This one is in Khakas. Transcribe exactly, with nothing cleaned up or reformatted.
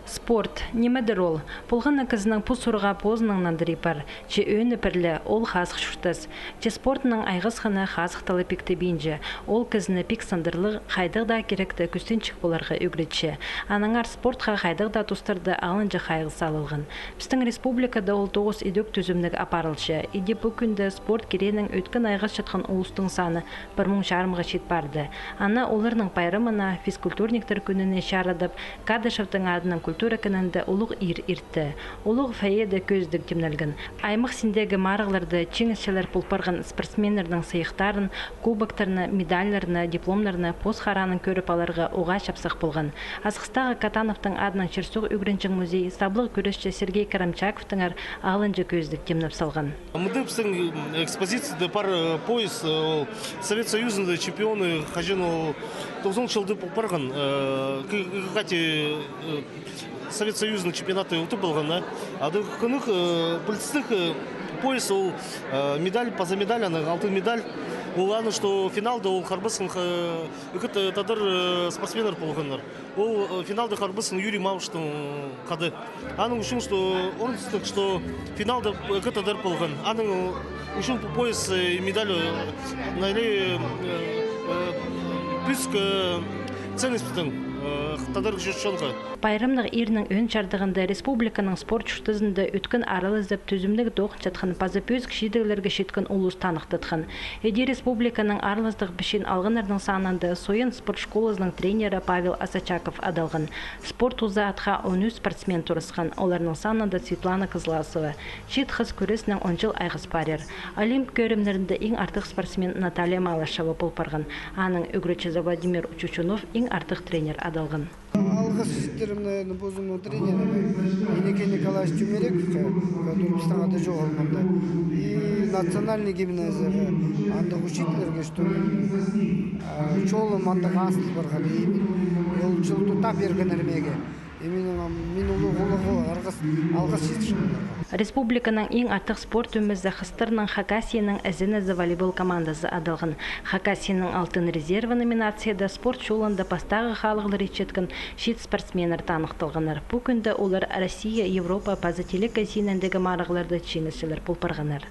Спорт, нимедір ол? Полған на кізінің пу сурығға позының нандырии пар. Че ӧӧні пір ле, ол хазых чуртас. Че спортнаң айғасханы хазыхтығ ла пик тібинче. Ол кізіні пик сындырлығ, хайдағ даа киректе кӱстенҷік поларға ӱгретче. Аннаңар спортха хайдағ даа тустарда алынҷа хайығ салылған. Пістің республикада ол тоғыс идӧк тӱзімніг апарылча. Иди пу кӱнде спорт киренің ӧткін айғасчатхан улустың саны пір муң чарымға чит парды. Ана оларның пайрамына, физкультурниктер кӱніне чарадып, Кадышевтің адынаң культура кінінде улуғ иир иртті. Улуғ фойеде кӧзідіг тимнелген. Аймах синдегі марығларда чиңісчілер пол парған спортсменнернің сыйыхтарын, кубоктарны, медальларны, дипломнарны пос хараанаң кӧріп аларға уғаа чапсых полған. Асхыстағы Катановтың адынаң чир-суғ ӱгренҷең музей саблығ кӱресчі Сергей Карамчаковтаңар алынҷа кӧзідіг тимнеп салған. Мында пістің экспозицияда пар, э, пояс, э, ол Совет Союзында чемпионы, хаҷан ол тоғызон чылда пол парған, э, к-, к-, кати, э, Совет Союзының чемпионаты утып алған, а. Ады кынығ, э, пілдістіг, э, пояс ол, э, медаль, паза медаль, аны алтын медаль. Ол аны, что финалда ол харбасхан, э, ікі та-, тадар, э, спортсменнер полғаннар. Ол, э, финалда харбасхан Юрий Мауштың хада. Аның ӱчӱн, что орынсыздығ, что финалда ікі тадар полған. Аның ӱчӱн пу пояс, э, медаль, э, наилее, э, э, пӧзік, э, ценность пістің, э, тадар чон-, чонға. Пайрамнығ иирнің ӧӧн чардығында республиканың спорт чуртазында ӧткін аралазып, тӱзімніг тоғынчатхан паза пӧзік чидіглерге читкен улус таныхтатхан. Іди республиканың араластығ пічиин алғаннарның санында Сойын спорт школазының тренері Павел Асачаков адалған. Спорт узаа атха он ӱс спортсмен турысхан, оларның санында Светлана Кызласова. Чиит хыс кӱреснең он чыл айғас парир. Олимп кӧрімнерінде иң артых спортсмен Наталья Малышева пол парған. Аның ӱгретчізі Владимир Чучунов иң артых тренер адалған. Алғыс читірім, наверное, позымның тренеріме, Иннокентий Николаевич Тюмерековке, который пістің ада чоғыл мында. И национальный гимназияға, андағ учительлерге, что, а, чолым андағ астыл парған. И ол чыл тутап пиргеннер меге. И мин, мин улуғ, улуғ алғыс, алғыс читірчем оларға. Республиканың иң артых спорт ӧмезі хыстарның Хакасияның ізенізі волейбол командазы адалған. Хакасияның «Алтын резерві» номинацияда спорт чолында пастағы халығлар итчеткен чиит спортсменнер таныхталғаннар. Пу кӱнде олар Россия, Европа паза Тилек кӧзеніндегі марығларда чиңісчілер пол парғаннар.